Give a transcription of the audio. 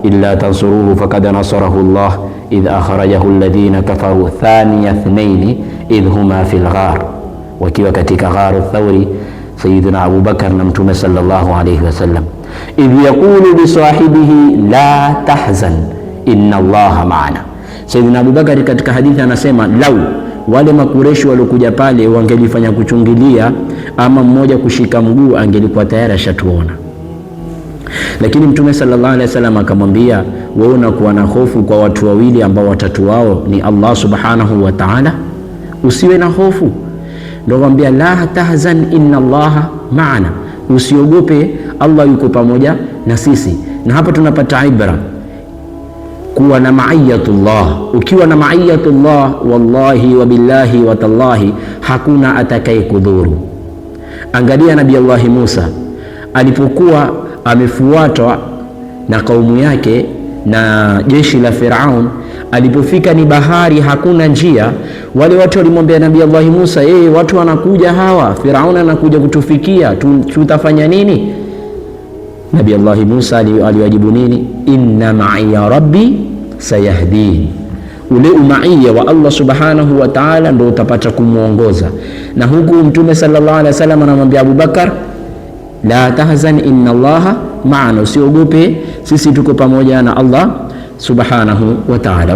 Illa tansuruhu faqad nasarahu Allah idh akhrajahu alladhina kafaru thaniya ithnaini idh huma fil ghar, wakiwa katika gharu Thauri, Sayyidina Abu Bakar na Mtume sallallahu alayhi wasallam. Idh yaqulu li sahibihi la tahzan inna Allaha maana. Sayyidina Abu Bakar katika hadithi anasema lau wale makureshi waliokuja pale wangelifanya kuchungilia ama mmoja kushika mguu, angelikuwa tayari ashatuona. Lakini Mtume sallallahu alaihi wasallam akamwambia, wewe unakuwa na hofu kwa watu wawili ambao watatu wao ni Allah subhanahu wa ta'ala, usiwe na hofu. Ndio kwambia la tahzan inna Allaha maana, usiogope, Allah yuko pamoja na sisi. Na hapa tunapata ibra kuwa na maiyatullah. Ukiwa na maiyatullah, wallahi wa billahi wa tallahi, hakuna atakaye kudhuru. Angalia Nabii Allahi Musa alipokuwa amefuatwa na kaumu yake na jeshi la Firaun, alipofika ni bahari, hakuna njia. Wale watu walimwambia Nabii Allahi Musa, yeye watu wanakuja hawa, Firaun anakuja kutufikia, tutafanya nini? Nabii Allahi Musa aliwajibu nini? Inna ma'iya rabbi sayahdini. Ule umaiya wa Allah subhanahu wa ta'ala ndo utapata kumwongoza. Na huku Mtume sallallahu alaihi wasallam anamwambia Abubakar, la tahzan inna Allaha maana, usiogope, sisi tuko pamoja na Allah subhanahu wa ta'ala.